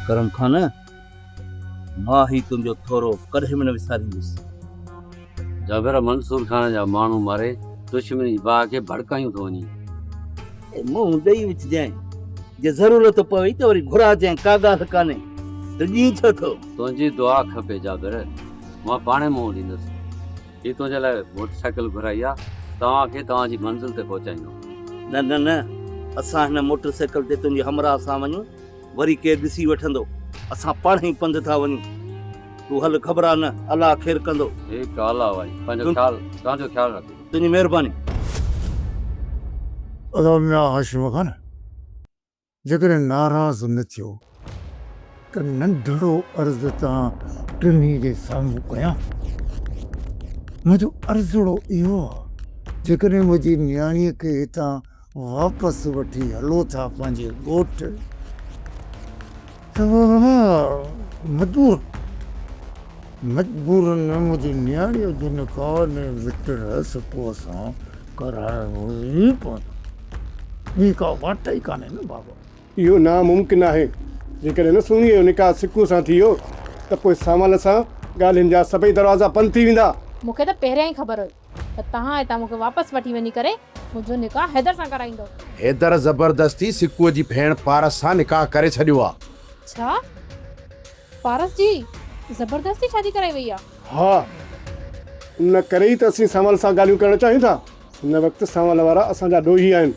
ڪرم خان، مان هي تنهنجو ٿورو ڪڏهن به نه وساريندس. جابر منصور خان جا ماڻهو ماري دشمني جي باهه کي ڀڙڪايون ٿو وڃين. اي منهن ڏئي وڇجانء، جي ضرورت پوي ته وري گهراجانء، ڪا ڳالهه ڪانهي، ڊڄين ڇو ٿو؟ تنهنجي دعا کپي جابر، مان پاڻهي منهن ڏيندس. هي تنهنجي لاء موٽر سائيڪل گهرائي آ، توهان کي توهان جي منزل تي پهچائيندو. نه نه نه، اسان هن موٽر سائيڪل تي تنهنجي همراهه سان وڃون، وري ڪير ڏسي وٺندو، اسان پاڻهي پنڌ ٿا وڃون. تون هل گهٻراء نه، الله خير ڪندو. ٺيڪ آ الله وائي، پنهنجو خيال، توهان جو خيال رکجو. تنهنجي مهرباني. ادا ميان هاشم خان جيڪڏهن ناراض نه ٿيو ته ننڍڙو عرض توهان ٽنهي جي سامهون ڪيان. منهنجو عرضڙو اهو آهي جيڪڏهن منهنجي نياڻيء کي هتان واپس وٺي هلو ٿا پنهنجي ڳوٺ ته بابا مجبور مجبورن ۾ منهنجي نياڻيء جو نڪاح ۾ وچ سڪوء سان ڪرائڻو ئي پوندو. ٻي ڪا واٽ ئي ڪانهي نه بابا. اهو ناممڪن آهي. جيڪڏهن نه سهڻيء جو نڪاح سڪوء سان ٿي ويو ته پوء سانول سان ڳالهين جا سڀئي دروازا بند ٿي ويندا. مون کي ته پهريان ئي خبر هئي ته توهان هتان مون کي واپس وٺي وڃي ڪري منهنجو نڪاح حيدر سان ڪرائيندؤ. حيدر زبردستي سڪوء جي ڀيڻ پارس سان نڪاح ڪري ڇڏيو آ. ڇا؟ پارس جي زبردستي شادي ڪرائي وئي آ؟ ها، ان ڪري ئي ته اسين سانول سان ڳالهيون ڪرڻ چاهيون ٿا. هن وقت سانول وارا اسان جا ڏوهي آهن.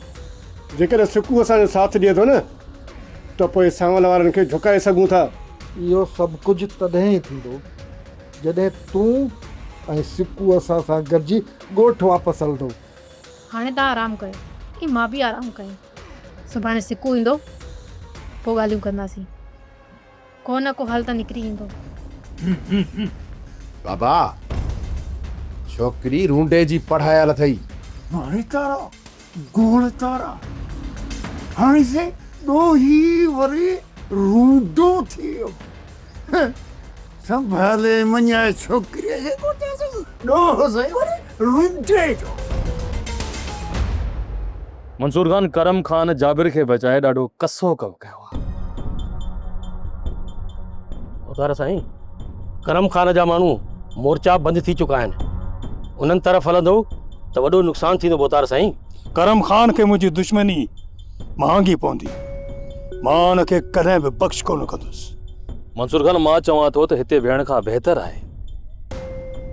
جيڪڏهن سڪو اسان جو ساٿ ڏئي ٿو نه ته پوء سانول وارن کي جهڪائي سگهون ٿا. اهو سڀ ڪجهه تڏهن ئي ٿيندو جڏهن تون ۽ سڪو اسان سان گڏجي ڳوٺ واپس هلندؤ. هاڻي توهان آرام ڪيو ۽ مان به آرام ڪيان. سڀاڻي سڪو ايندو پوء ڳالهيون ڪنداسين. ڪو نه ڪو حل ته نڪري ايندو. بابا ڇوڪري رونڊي جي پڙهايل اٿئي. هاڻي تارا گوڙ تارا هاڻي سي ڏوهي وري رونڊو ٿي ويو. سنڀالي مڃائي ڇوڪريء کي ڪو ٿا سگهون ڏوهه سائين وري رونڊي جو. منصور خان ڪرم خان جابر کي بچائي ڏاڍو ڪسو ڪم ڪيو آ. اوتار سائين، ڪرم خان جا ماڻهو مورچا بند ٿي چڪا آهن. انهن طرف هلندؤ ته وڏو نقصان ٿيندو ڀوتار سائين. ڪرم خان کي منهنجي دشمني مهانگي پوندي. مان ان کي ڪڏهن به بخش ڪونه ڪندس. منصور خان، مان چوان ٿو ته هتي ويهڻ کان بهتر آهي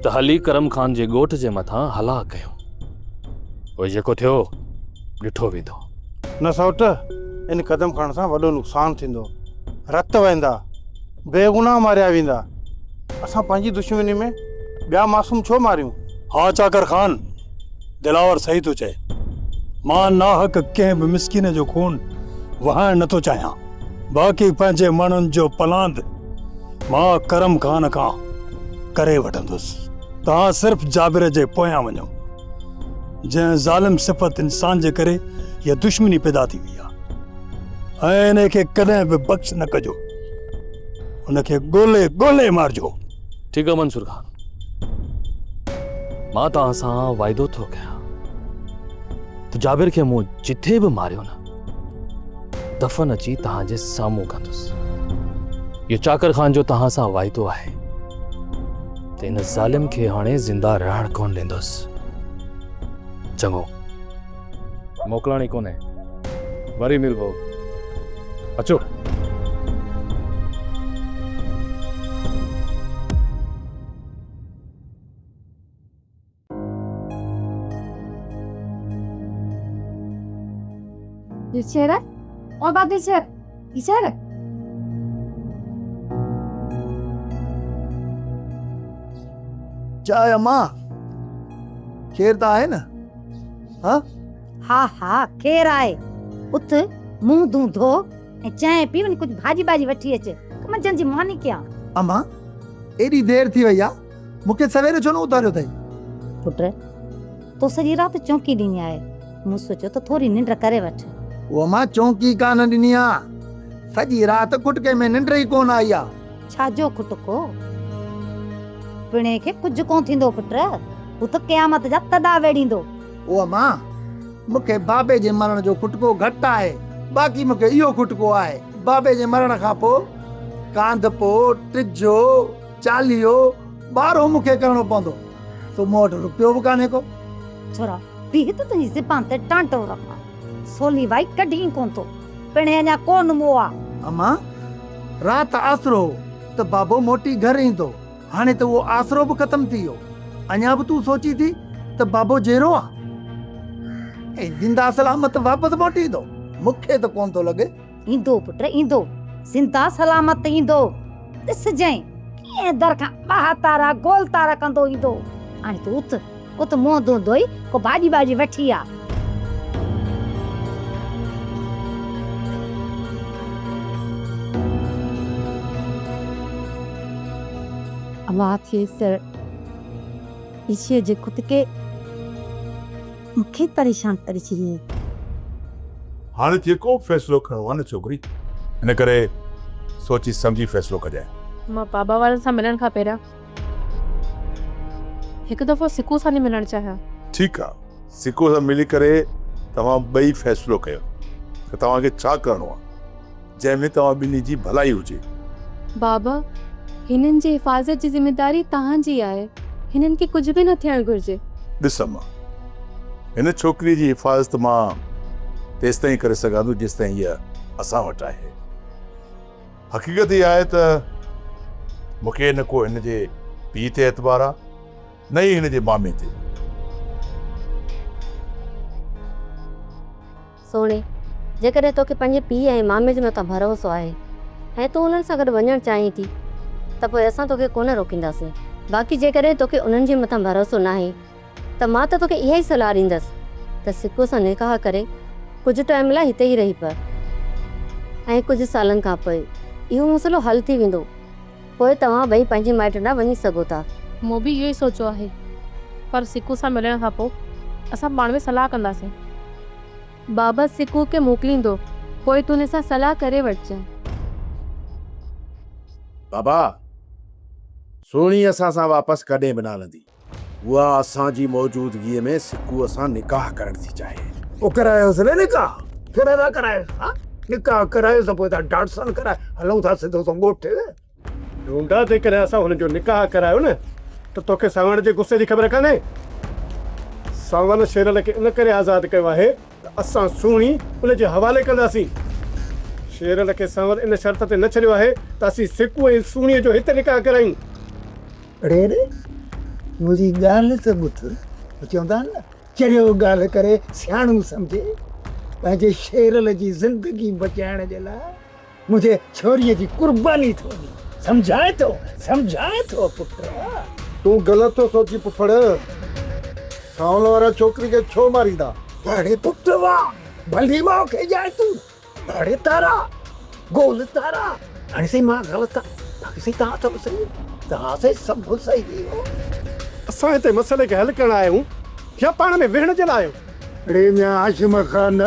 ته هلي ڪرم خان جي ڳوٺ جي مٿان هلاک ڪيون. پوء جيڪو ٿيو ڏٺو ويندو. نه سئوٽ، ان قدم کڻڻ سان وڏو نقصان ٿيندو. رت وهندا، بيگناهه ماريا ويندا. اسان پنهنجي دشمني ۾ ٻيا معصوم ڇو ماريون؟ ها چاڪر خان، دلاور صحيح ٿو چئي. مان ناحق ڪنهن به مسڪين جو خون وهائڻ نه ٿو چاهيان. باقي پنهنجي ماڻهن جو پلاند مان ڪرم خان کان ڪري وٺندس. توهان صرف جابر جي پويان وڃو. جنهن ظالم صفت انسان جي ڪري اها دشمني پيدا ٿي وئي آهي ۽ ان کي ڪڏهن به بخش نه ڪجو ان کي ڳولي ڳولي مارجو. ٺيڪ آهي منصور خان مان توهان سان واعدو ٿو ڪيان ته جابر کي مون جٿي به ماريو نه دفن اچي توهان جي سامهون ڪندس. اهو چاڪر خان جو توهان سان واعدو آهي ته ان ظالم کي هاڻي زنده رهڻ ڪونه ڏيندس. چڱو. موڪلاڻي ڪونهي. وري ملبو. اچو. Dilşehre? O ba Dilşehre. Dilşehre. ڇا آهي امان؟ خير ته آهي نه؟ ها؟ ها ها خير آهي. اٿ منهن دون ڌو ۽ چانهه پي وڃي ڪجهه ڀاڄي ٻاڄي وٺي اچ ته منجهند جي ماني ڪيان. امان ايڏي دير ٿي وئي آ مون کي سوير ڇو نه اٿاريو اٿئي؟ پٽ، تو سڄي رات چونڪي ڏني آهي، مون سوچيو ته ٿوري ننڊ ڪري وٺ. او امان چونڪي ڪانه ڏني آ، سڄي رات کٽڪي ۾ ننڊ ئي ڪونه آئي آ. ڇا جو کٽڪو؟ پڻهين کي ڪجهه ڪونه ٿيندو پٽ، هو ته قيامت جا تڏا ويڙهيندو. او امان، مون کي بابي جي مرڻ جو کٽڪو گهٽ آهي، باقي مون کي اهو کٽڪو آهي، بابي جي مرڻ کان پوء ڪانڌپو، ٽجهو، چاليهو، ٻارهو مون کي ڪرڻو پوندو. سو مون وٽ رپيو به ڪانهي ڪو. ڇورا، بيهه ته تنهنجي زبان تي ٽانٽو رکان. سولي وائي ڪڍين ڪونه ٿو. پڻهين اڃا ڪونه مئو آ. امان، رات آسرو هو ته بابو موٽي گهر ايندو. هاڻي ته اهو آسرو به ختم ٿي ويو. اڃا به تون سوچين ٿي ته بابو جيئرو آ ۽ زنده سلامت واپس موٽي ايندو؟ مون کي ته ڪونه ٿو لڳي. ايندو پٽ ايندو، زنده سلامت ايندو. ڏسجئين ڪيئن در کان ٻاهر تارا گول تارا ڪندو ايندو. هاڻي تون اٿ، اٿ منهن دونهن ڌوئي ڪو ڀاڄي ٻاڄي وٺي آ. الله ٿئي سر عيشيء جي ڪتڪي مون کي پريشان ڪري ڇڏيائين. هاڻي جيڪو به فيصلو کڻڻو آهي نه ڇوڪري، ان ڪري سوچي سمجهي فيصلو ڪجانء. مان بابا وارن سان ملڻ کان پهريان هڪ دفعو سڪو سان ٿي ملڻ چاهيان. ٺيڪ آ، سڪو سان ملي ڪري توهان ٻئي فيصلو ڪيو ته توهان کي ڇا ڪرڻو آ. جنهن ۾ توهان ٻنهي جي ڀلائي هجي. بابا، هنن جي حفاظت جي ذميداري توهان جي آهي. هنن کي ڪجهه به نه ٿيڻ گهرجي. ڏس اما، هن ڇوڪريء جي حفاظت مان تيستائين ڪري سگهان ٿو جيستائين هيء اسان وٽ آهي. حقيقت اها آهي ته مون کي نه ڪو هن جي پيء تي اعتبار آهي نه ئي هن جي مامي تي. سهڻي، جيڪڏهن توکي پنهنجي پيء ۽ مامي جي مٿان ڀروسو آهي ۽ تون انهن سان گڏ وڃڻ چاهين ٿي ته پوء اسان توکي ڪونه روڪينداسين. باقي جيڪڏهن توکي انهن جي مٿان ڀروسو ناهي ته مان ته توکي اها ئي صلاح ڏيندس ته سڪو سان نڪاح ڪري ڪجهه ٽائيم لاء هتي ئي رهي پء ۽ ڪجهه سالن کان پوء اهو مسئلو حل ٿي ويندو. پوء توهان ٻئي پنهنجي مائٽن ڏانهن وڃي سگهو ٿا. مون به اهو ئي سوچيو آهي، پر سڪو سان ملڻ کان پوء اسان پاڻ ۾ صلاح ڪنداسين. بابا سڪو کي موڪليندو، پوء تون هن سان صلاح ڪري وٺجانء. بابا، سهڻي اسان سان واپس ڪڏهن به نه هلندي. اها اسان جي موجودگيء ۾ سڪوء سان نڪاح ڪرڻ ٿي چاهي. پوء ڪرايوس نه نڪاح؟ ڇو نه ٿا ڪرايوس؟ ها نڪاح ڪرايوس ته پوء ٿا ڊاٽسن ڪرائي هلون ٿا سڌو سنئون ڳوٺ. ڍونڍا جيڪڏهن اسان هن جو نڪاح ڪرايو نه ته توکي سانوڻ جي غصي جي خبر ڪانهي. سانول شيرل کي ان ڪري آزاد ڪيو آهي ته اسان سهڻي ان جي حوالي ڪنداسين. شيرل کي سانول ان شرط تي نه ڇڏيو آهي ته اسين سڪو ۽ سهڻيء جو هت نڪاح ڪرايون. اڙي اڙي منهنجي ڳالهه ته ٻڌ. چوندا آهن نه چريو ڳالهه ڪري سياڻو سمجهي. پنهنجي شيرل جي زندگي بچائڻ جي لاء منهنجي ڇوريء جي قرباني ٿو ڏي. سمجهانء ٿو، سمجهانء ٿو پٽ. تون غلط ٿو سوچين پڦڙ. سانول وارا ڇوڪري کي ڇو ماريندا؟ اڙي پٽ واهه، ڀلي ماء کي ڄائين تون. اڙي تارا، گول تارا. هاڻي سائين مان غلط آهيان، باقي سائين توهان سڀ صحيح، توهان سائين سڀ صحيح هو. اسان هتي مسئلي کي حل ڪرڻ آيا آهيون يا پاڻ ۾ ويهڻ جي لاء آيا آهيون؟ اڙي ميان هاشم خان،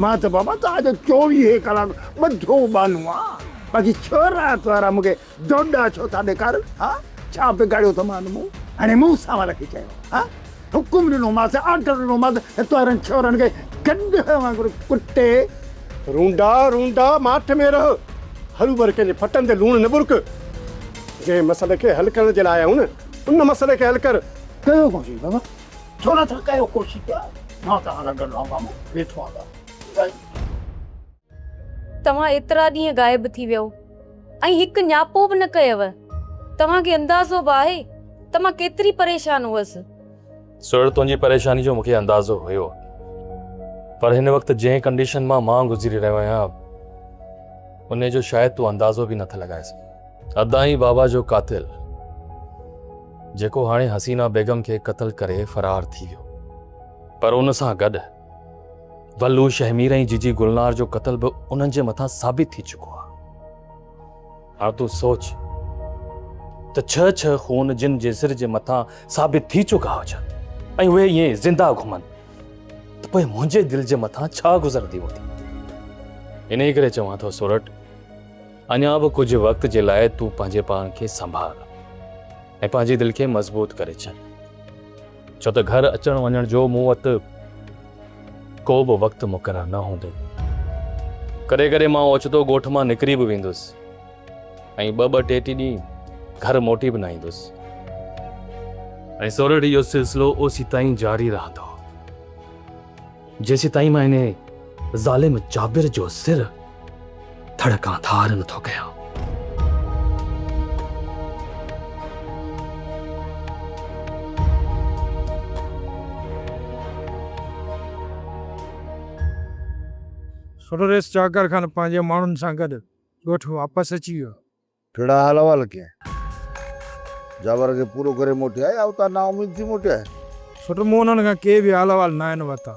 مان ته بابا توهان جو چوويهه ڪلاڪ ٻڌو ٻانهو آهيان، باقي ڇورا توارا مون کي دوڏا ڇو ٿا ڏيکارن، ها؟ ڇا بگاڙيو اٿمان مون؟ هاڻي مون سانول کي چيو، ها؟ حڪم ڏنومانس، آرڊر ڏنومانس ته توارن ڇورن کي گڏهه وانگر ڪٽي. رونڊا، رونڊا، ماٺ ۾ رهه. هروڀر ڪنهن جي ڦٽن تي لوڻ نه ٻرڪ. جنهن مسئلي کي حل ڪرڻ جي لاء آيا آهيون نه، ان مسئلي کي حل ڪر. ڪيو ڪوشش بابا، ڇو نه ٿا ڪيو ڪوشش؟ مان توهان سان گڏ آهيان مامو، ويٺو آهيان ٻڌايو. توهان ايترا ڏينهن غائب ٿي ويؤ ۽ هڪ نياپو به نه ڪيو. توهان کي اندازو به آهي ته مان ڪيتري پريشان هئس. سر تنهنجي پريشاني جو مونکي اندازو هيو پر هن وقت جنهن ڪنڊيشن مان مان گذري رهيو آهيان انهي جو شايد تون اندازو به نٿ لڳائي سگهين. ادا ۽ بابا جو قاتل جيڪو هاڻي حسينه بيگم کي قتل ڪري فرار ٿي ويو پر ان سان گڏ ولو شهمير ۽ جيجي گلنار جو قتل به انهن جي مٿان ثابت ٿي چڪو آهي. هاڻ تون سوچ ته ڇهه ڇهه خون جن جي سر جي مٿان ثابت ٿي چڪا هجن ۽ اهي ائين زنده گهمن ته پوء منهنجي دل جي مٿان ڇا گذرندي هوندي. انهيء ڪري چوان ٿو سورٺ اڃا به ڪجهه وقت جي لاء تون پنهنجي پاڻ کي سنڀال ۽ پنهنجي دل کي مضبوط ڪري ڇڏ. ڇو ته گهر اچڻ وڃڻ جو مون وٽ ڪو به وقت مقرر نه هوندو. ڪڏهن ڪڏهن مان اوچتو ڳوٺ مان نڪري به ويندس ۽ ٻه ٻه ٽي ٽي ڏينهن گهر موٽي به نه ايندس. ۽ سورٺ اهو سلسلو اوسيتائين جاري رهندو جيسيتائين مان انهي ظالم جابر جو سر ڌڙ کان ڌار نٿو ڪيان. سٺو رئيس چاڪر خان پنهنجي ماڻهن سان گڏ ڳوٺ واپس اچي ويو. ڪهڙا حال احوال ڪيائين؟ جابر کي پورو ڪري موٽيا يا اتان نااميد ٿي موٽيا؟ سٺ مون انهن کان ڪي به حال احوال ناهن ورتا.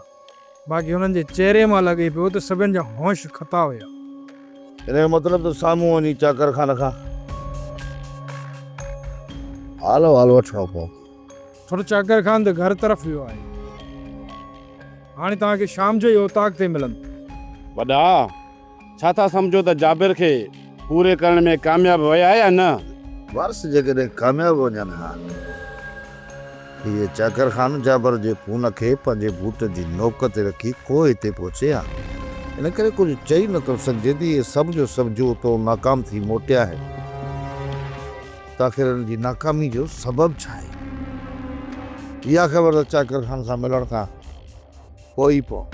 باقي هنن جي چهري مان لڳي پيو ته سڀن جا هوش خطا هيا. ان جو مطلب ته سامهون وڃي چاڪر خان کان حال احوال وٺڻو پوندو. سٺ چاڪر خان ته گهر طرف ويو آهي. هاڻي توهان کي شام جو ئي اوطاق تي ملندو. وڏا! ڇا ٿا سمجهو ته جابر کي پوري ڪرڻ ۾ ڪامياب ويا يا نه؟ وارث جيڪڏهن ڪامياب وڃن ها ته هيء چاڪر خان جابر جي خون کي پنهنجي بوٽ جي نوڪ تي رکي ڪو هتي پهچي ها. ان ڪري ڪجهه چئي نه ٿو سگهجي ته اهي سڀ جو سڀ جو اتو ناڪام ٿي موٽيا آهن ته آخر ان جي ناڪامي جو سبب ڇا آهي؟ اها خبر ته چاڪر خان سان ملڻ کان پوء ئي پوء.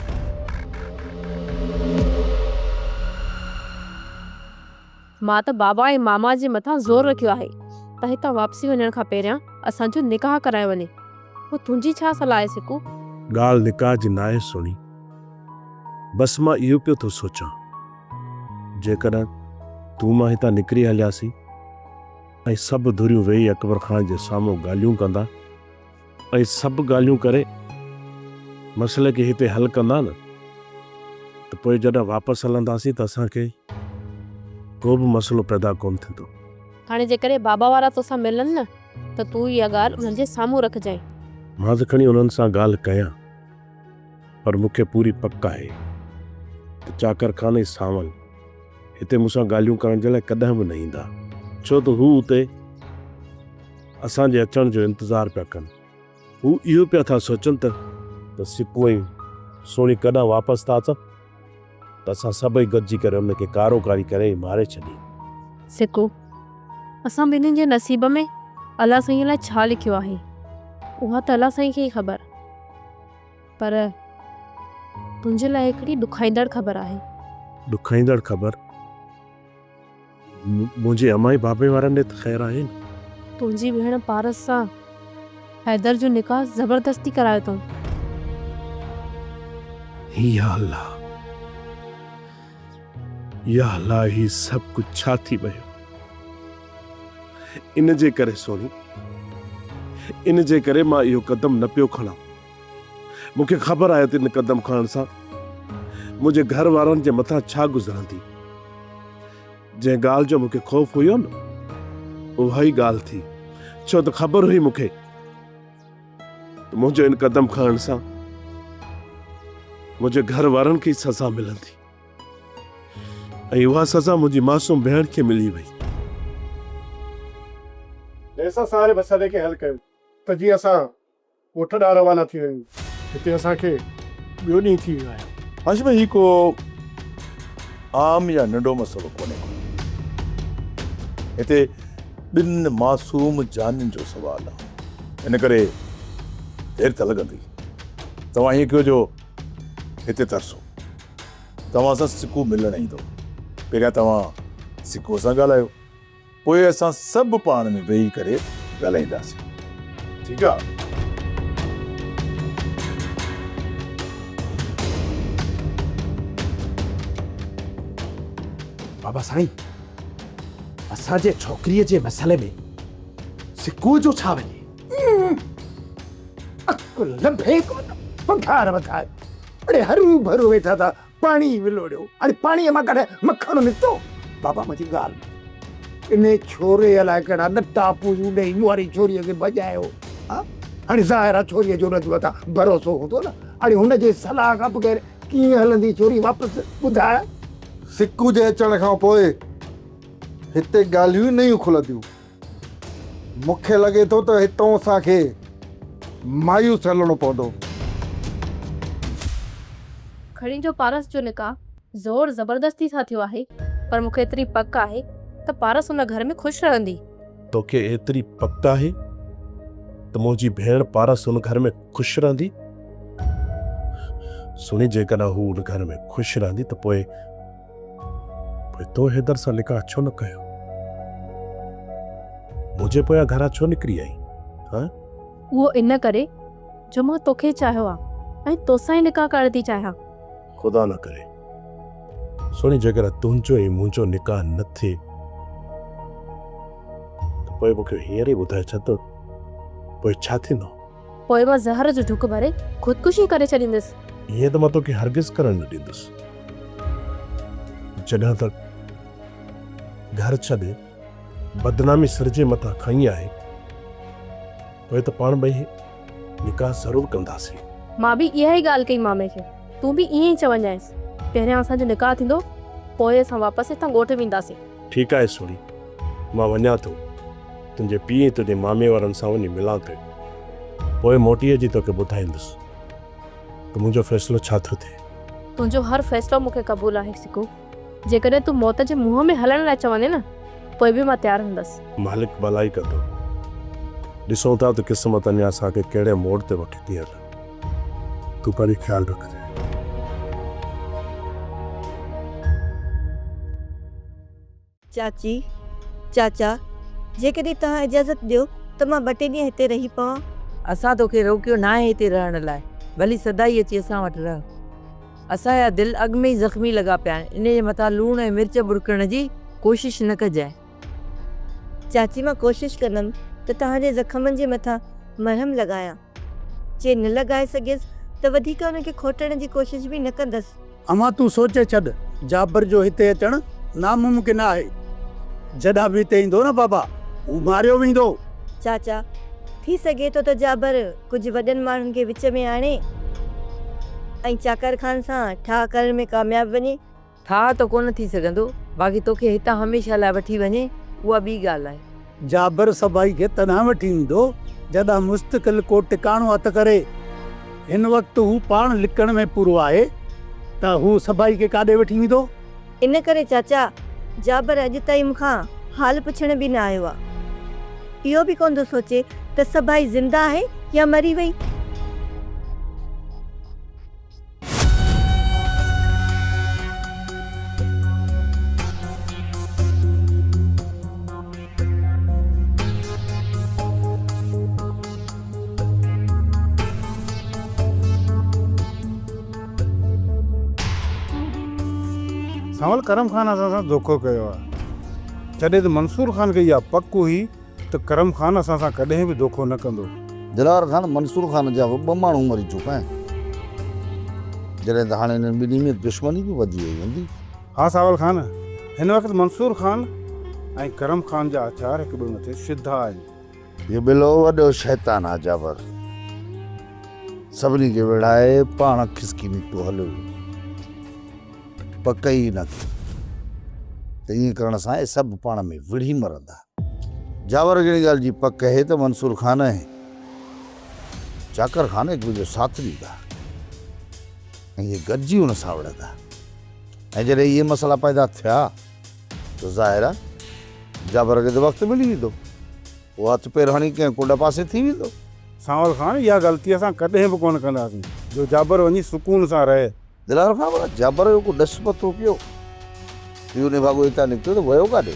مان ته بابا ۽ ماما جي مٿان زور رکيو آهي ته هتان واپسي وڃڻ کان پهريان اسان جو نڪاح ڪرايو وڃي. پوء تنهنجي ڇا صلاح آهي سڪو؟ ڳالهه نڪاح جي ناهي سهڻي. بس مان اهو پيو ٿو سوچان. جيڪڏهن تون مان هتان نڪري هلياسين ۽ سڀ ڌريون ويهي اڪبر خان جي سامهون ڳالهيون ڪندا ۽ سڀ ڳالهيون ڪري مسئلي کي هتي حل ڪندا نه ته پوء جڏهن واپس هلنداسين ته اسان کي ڪو به مسئلو پيدا ڪونه ٿيندو. هاڻي جيڪڏهن بابا وارا توسان ملن نه ته تون اها ڳالهه انهن جي سامهون رکجانء. مان ته کڻي انهن سان ڳالهه ڪيان پر مون کي پوري پڪ آهي ته چاڪر خان ۽ سانول هتي مون سان ڳالهيون ڪرڻ جي لاء ڪڏهن به نه ايندا ڇو ته هو اتي اسان جي اچڻ جو انتظار پيا ڪن. هو اهو پيا ٿا سوچن ته. ته سڪو ۽ سهڻي ڪڏهن واپس ٿا اچن ته اسان سڀئي گڏجي ڪري انهن کي ڪارو ڪاري ڪري ۽ ماري ڇڏيون. سڪو، اسان ٻنهين جي نصيب ۾ الله سائينء لاء ڇا لکيو آهي، اها ته الله سائين کي ئي خبر. پر تنهنجي لاء هڪڙي ڏکائيندڙ خبر آهي. ڏکائيندڙ خبر؟ منهنجي امان ۽ بابي وارن ڏي ته خير آهي نه؟ تنهنجي ڀيڻ پارس سان حيدر جو نڪاح زبردستي ڪرايو اٿئون. يا الله! يا الله هي سڀ ڪجهه ڇا ٿي ويو؟ ان جي ڪري سهڻي، ان جي ڪري مان اهو قدم نه پيو کڻان. مون کي خبر آهي ته ان قدم کڻڻ سان منهنجي گهر وارن جي مٿان ڇا گذرندي. جنهن ڳالهه جو مون کي خوف هيو نه، اها ئي ڳالهه ٿي، ڇو ته خبر هئي مون کي ته منهنجو ان قدم کڻڻ سان منهنجي گهر وارن کي ئي سزا ملندي ۽ اها سزا منهنجي معصوم ڀيڻ کي ملي وئي. جنهن سان ساري مسئلي کي حل ڪيو ته جيئن اسان ڳوٺ ڏانهن روانا ٿي ويون. هتي اسان کي ٻيو ڏينهن ٿي ويو آهي. هاشم هي ڪو عام يا ننڍو مسئلو ڪونهي ڪو. هتي ٻن معصوم جانين جو سوال آهي. ان ڪري دير ته لڳندي. توهان ائين ڪيو جو هتي ترسو. توهان سان سڪو ملڻ ايندو. پهريان توهان سڪوء سان ڳالهايو. پوء اسان سڀ پاڻ ۾ ويهي ڪري ڳالهائينداسين. ٺيڪ آ. بابا سائين، اسان جي ڇوڪريء جي مسئلي ۾ سڪوء جو ڇا وڃي؟ عقل لڀي ڪونه، پگهار وڌايو. اڙي هرو ڀرو ويٺا ٿا پاڻي ولوڙيو. اڙي پاڻيء مان ڪڏهن مکڻ نڪتو؟ بابا منهنجي ڳالهه ٻڌ. انهي ڇوري الائي ڪهڙا ڏٽا پوزون ڏيئي مون واري ڇوريء کي ڀڄايو. ها هاڻي ظاهر آ ڇوريء جو ان جي مٿان ڀروسو هوندو نه. اڙي هن جي صلاح کان بغير ڪيئن هلندي ڇوري واپس ٻڌاء. سڪو جي اچڻ کان پوء هتي ڳالهيون ئي نيون کلنديون. مون کي لڳي ٿو ته هتئون اسان کي مايوس هلڻو پوندو. کڻي جو پارس جو نڪاح زور زبردستي سان ٿيو آهي پر مون کي ايتري پڪ آهي ته پارس ان گهر ۾ خوش رهندي. توکي ايتري پڪ آهي ته منهنجي ڀيڻ پارس ان گهر ۾ خوش رهندي؟ سهڻي جيڪڏهن هو ان گهر ۾ خوش رهندي ته پوء پوء تو حيدر سان نڪاح ڇو نه ڪيو؟ منهنجي پويان گهران ڇو نڪري آئين؟ هان؟ اهو ان ڪري جو مان توکي چاهيو آ ۽ توسان ئي نڪاح ڪرڻ ٿي چاهيان. خدا نه ڪري سهڻي جيڪڏهن تنهنجو ۽ منهنجو نڪاح نه ٿئي ته پوء مون کي هينئر ئي ٻڌائي ڇڏ ته پوء ڇا ٿيندو؟ پوء مان زهر جو ڍڪ ڀري خودڪشي ڪري ڇڏيندس. ائين ته مان توکي هرگز ڪرڻ نه ڏيندس. جڏهن ته گهر ڇڏي بدنامي سر جي مٿان کنئي آهي، پوء ته پاڻ ٻئي نڪاح ضرور ڪنداسين. مان به اها ئي ڳالهه ڪئي مامي کي، تون به ائين ئي چوندينس. پهريان اسان جو نڪاح ٿيندو، پوء اسان واپس هتان ڳوٺ وينداسين. ٺيڪ آهي سهڻي، مان وڃان ٿو، تنهنجي پيء ۽ تنهنجي مامي وارن سان وڃي ملان ٿو، پوء موٽي اچي توکي ٻڌائيندس ته منهنجو فيصلو ڇا ٿو ٿئي. تنهنجو هر فيصلو مون کي قبول آهي سڪو. جيڪڏهن تون موت جي منهن ۾ هلڻ لاء چوندين نه، پوء به مان تيار هوندس. مالڪ ڀلائي ڪندو. ڏسون ٿا ته قسمت اڃا اسان کي ڪهڙي موڙ تي وٺي ٿي هلي. تون پنهنجو خيال رکجانء. چاچي، چاچا، جيڪڏهن توهان اجازت ڏيو ته مان ٻه ٽي ڏينهن هتي رهي پوان. اسان توکي روڪيو ناهي هتي رهڻ لاء، ڀلي سدائين اچي اسان وٽ رهه. اسان جا دل اڳ ۾ ئي زخمي لڳا پيا آهن، انهيء جي مٿان لوڻ ۽ مرچ ٻرڪڻ جي ڪوشش نه ڪجانء. چاچي مان ڪوشش ڪندم ته توهان جي زخمن جي مٿان مرهم لڳايان. جي نه لڳائي سگهيس ته وڌيڪ ان کي کوٽڻ جي ڪوشش به نه ڪندس. امان تون سوچي ڇڏ، جابر جو هتي اچڻ ناممڪن آهي. جڏهن به هتي ايندو نه بابا، هو ماريو ويندو. چاچا، ٿي سگهي ٿو ته جابر ڪجهه وڏن ماڻهن کي وچ ۾ آڻي ۽ چاڪر خان سان ٺاهه ڪرڻ ۾ ڪامياب وڃي. ٺاهه ته ڪونه ٿي سگهندو، باقي توکي هتان هميشه لاء وٺي وڃي، اها ٻي ڳالهه آهي. جابر سڀائي کي تڏهن وٺي ايندو، جڏهن مستقل ڪو ٽڪاڻو هٿ ڪري. هن وقت هو پاڻ لڪڻ ۾ پورو آهي ته هو سڀائي کي ڪاڏي وٺي ويندو؟ ان ڪري چاچا، جابر اڄ تائين مون کان حال پڇڻ به نه آيو آ. اهو به ڪونه ٿو سوچي ته سڀائي زنده آهي يا مري وئي. سانول ڪرم خان اسان سان دوکو ڪيو آهي. جڏهن ته منصور خان کي اها پڪ هئي ته ڪرم خان اسان سان ڪڏهن به دوکو نه ڪندو. دلاور خان، منصور خان جا به ٻه ماڻهو مري چڪا آهن. جڏهن ته هاڻي انهن ٻنهي ۾ دشمني به وڌي وئي هوندي. ها سانول خان، هن وقت منصور خان ۽ ڪرم خان جا هٿيار هڪ ٻئي مٿي سڌا آهن. هي ٻلو وڏو شيطان آ جابر. سڀني کي وڙهائي پاڻ کسڪي نڪتو هليو ويو. پڪ ئي نه ٿي ته ائين ڪرڻ سان اهي سڀ پاڻ ۾ وڙهي مرندا. جابر کي ان ڳالهه جي پڪ هئي ته منصور خان ۽ چاڪر خان هڪ ٻئي جو ساٿ ڏيندا ۽ اهي گڏجي هن سان وڙهندا ۽ جڏهن اهي مسئلا پيدا ٿيا ته ظاهر آ جابر کي ته وقت ملي ويندو. هو هٿ پير هڻي ڪنهن ڪنڊ پاسي ٿي ويندو. سانول خان، اها غلطي اسان ڪڏهن به ڪونه ڪنداسين جو جابر وڃي سڪون سان رهي. دلاور خان، ڀلا جابر جو ڪو ڏس پتو پيو؟ اهو نڀاڳو هتان نڪتو ته ويو ڪاڏي؟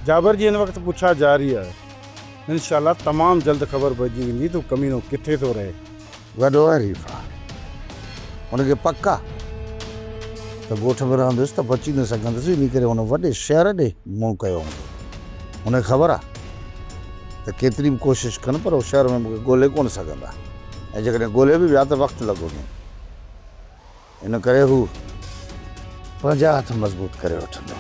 جابر جي هن وقت پڇا جاري آهي. انشاء الله تمام جلد خبر پئجي ويندي ته هو ڪمينو ڪٿي ٿو رهي. وڏو حريف آ. هن کي پڪ آ ته ڳوٺ ۾ رهندس ته بچي نه سگهندس، انهي ڪري هن وڏي شهر ڏي منهن ڪيو هوندو. هن کي خبر آ ته ڪيتري به ڪوشش ڪن پر هو شهر ۾ مون کي ڳولي ڪونه سگهندا ۽ جيڪڏهن ڳولي به ويا ته وقت لڳندو. ان ڪري هو پنهنجا هٿ مضبوط ڪري وٺندو.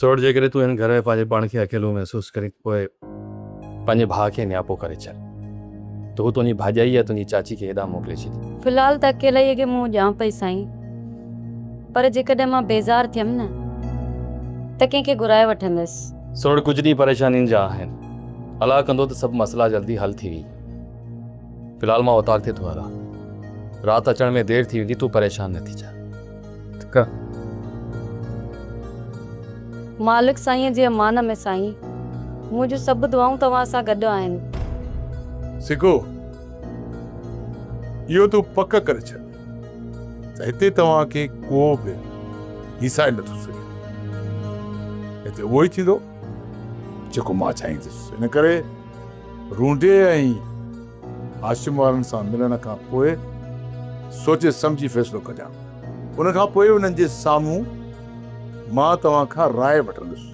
سوٽ جيڪڏهن تون هن گهر ۾ پنهنجي پاڻ کي اڪيلو محسوس ڪرين ته پوء پنهنجي ڀاء کي نياپو ڪري ڇڏ ته هو تنهنجي ڀاڄائي يا تنهنجي چاچي کي هيڏانهن موڪلي ڇڏي. في الحال ته اڪيلائيء کي منهن ڏيان پئي سائين، پر جيڪڏهن مان بيزار ٿيم نه ته ڪنهن کي گهرائي وٺندس. سوڙ ڪجهه ڏينهن پريشانين جا آهن. الله ڪندو ته سڀ مسئلا جلدي حل ٿي ويندا. في الحال مان اوطاق تي ٿو هلان. رات اچڻ ۾ دير ٿي ويندي تون پريشان نه ٿجان. ٺيڪ آ. مالڪ سائينء جي امان ۾ سائين. منهنجون سڀ دعائون توهان سان گڏ آهن. سکو، اهو تون پڪ ڪري ڇڏ ته هتي توهان کي ڪو به هيسائي نٿو سگهي. هتي اهو ئي ٿيندو جيڪو مان چاهيندس. ان ڪري رونڊي ۽ هاشم وارن سان ملڻ کان پوء سوچي سمجهي فيصلو ڪجان. ان کان پوء انهن جي سامهون مان توهان کان راء وٺندس.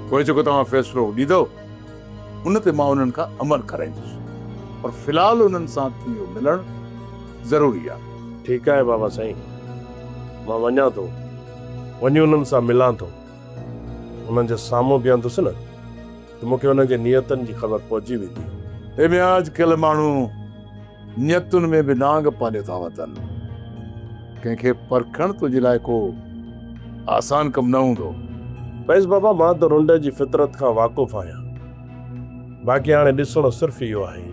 پوء جيڪو توهان فيصلو ڏيندؤ ان تي مان انهن کان عمل ڪرائيندس. پر في الحال انهن سان تنهنجو ملڻ ضروري آهي. ٺيڪ آهي بابا سائين، مان وڃان ٿو. وڃي انهن سان ملان ٿو. انهن جي سامهون بيهندس نه ته مون کي انهن جي نيتن جي خبر پئجي ويندي. اي ميان اڄڪلهه ماڻهو نيتن ۾ به نانگ پاليو ٿا وتن. ڪنهن کي پرکڻ تنهنجي لاء ڪو آسان ڪم نه هوندو. فيض بابا مان ته رنڊ جي فطرت کان واقف آهيان. باقي هاڻي ڏسڻو صرف اهو آهي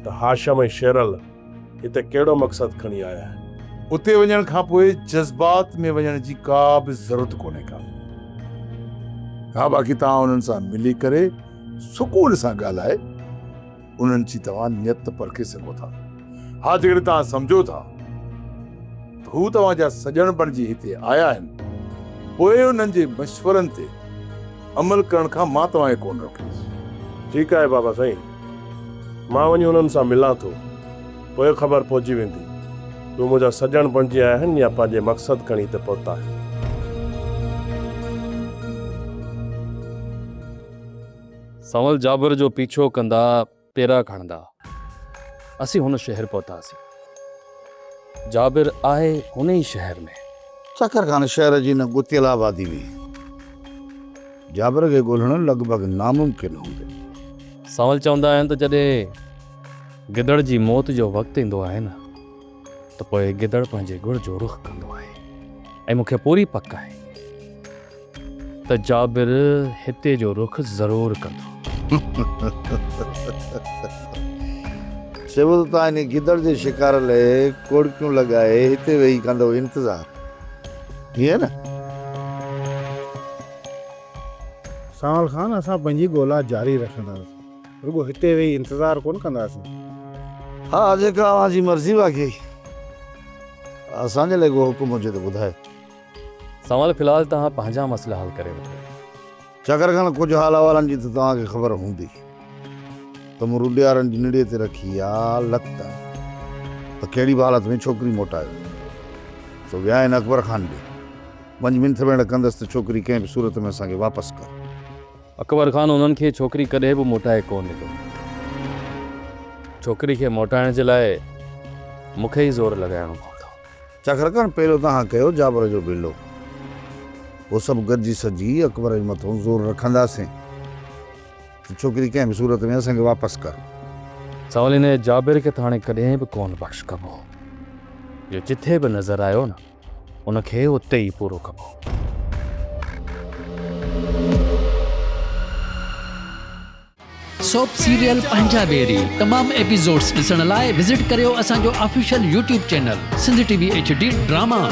ته هاشم ۽ شيرل هتي ڪهڙو مقصد کڻي آيا آهن. اتي وڃڻ کان پوء جذبات ۾ وڃڻ جي ڪا به ضرورت ڪونهي ڪا. ها باقي توهان انهن سان ملي ڪري سڪون سان ڳالهائي انهن جي توهان نيت پرکي سگهو ٿا. ها جيڪڏهن توهان سمجهو ٿا ته هو توهان جا سڄڻ بڻجي هتي آيا آهن پوء انهن جي مشورن تي عمل ڪرڻ کان مان توهان کي ڪونه روڪيندس. ٺيڪ آهي بابا سائين، مان وڃي انهن سان ملان ٿو، پوء خبر پئجي ويندي ته هو منهنجا سڄڻ بڻجي آيا آهن يا پنهنجي مقصد کڻي هتي پهتا آهن. سانول جابر جو پيڇو ڪندا پيرا کڻندا اسين هن شهر پهتاسين. جابر آهي هن ئي شهر ۾. چڪر خان شهر جي ان ڳتيل آبادي ۾ جابر کي ڳولڻ لڳ ڀڳ ناممڪن هوندو. سانول چوندا آهن ته جڏهن گدڙ جي موت جو وقت ايندو آهي نه ته پوء گدڙ پنهنجي ڳڙ جو رخ ڪندو آهي ۽ مون کي پوري پڪ آهي ته جابر هتي جو رخ ضرور ڪندو. چئبو ته توهان انهي گدڙ جي شڪار لئه ڪوڙڪيون لڳائي هتي ويهي ڪندؤ انتظار. ائين نه؟ سانول خان اسان پنهنجي ڳولا جاري رکنداسين. رڳو هتي ويهي انتظار ڪونه ڪنداسين. ها جيڪا اوهان جي مرضي باقي اسان جي لئه ڪو حڪم هجي ته ٻڌايو. سانول في الحال توهان پنهنجا مسئلا حل ڪري وٺو. چڪر کان ڪجهه حال احوالن جي ته توهان کي خبر هوندي ته مون رڏيارن جي نڙي تي رکي آ لت ته ڪهڙي به حالت ۾ ڇوڪري موٽايو. سو ويا آهن اڪبر خان ڏي. وڃ منٿ ڀيڻ ڪندس ته ڇوڪري ڪنهن به صورت ۾ اسان کي واپس ڪر. اڪبر خان انهن کي ڇوڪري ڪڏهن به موٽائي ڪونه ڏيندو. ڇوڪري کي موٽائڻ جي لاء مون کي ئي زور لڳائڻو پوندو. چڪر ڪرڻ پهريون توهان ڪيو جابر جو ٻيلو. پوء سڀ گڏجي سڏجي اڪبر جي مٿئون زور رکنداسين ته ڇوڪري ڪنهن به صورت ۾ اسان کي واپس ڪر. سانول انهيء جابر کي ته هاڻي ڪڏهن به ڪونه بخش ڪبو. جو جٿي به نظر آيو نه ان کي اتي ئي پورو ڪبو. سوپ سيريل پنهنجا ويري تمام ايپيسوڊز ڏسڻ لاء وزٽ ڪريو اسان جو official YouTube channel Sindh T V H D drama.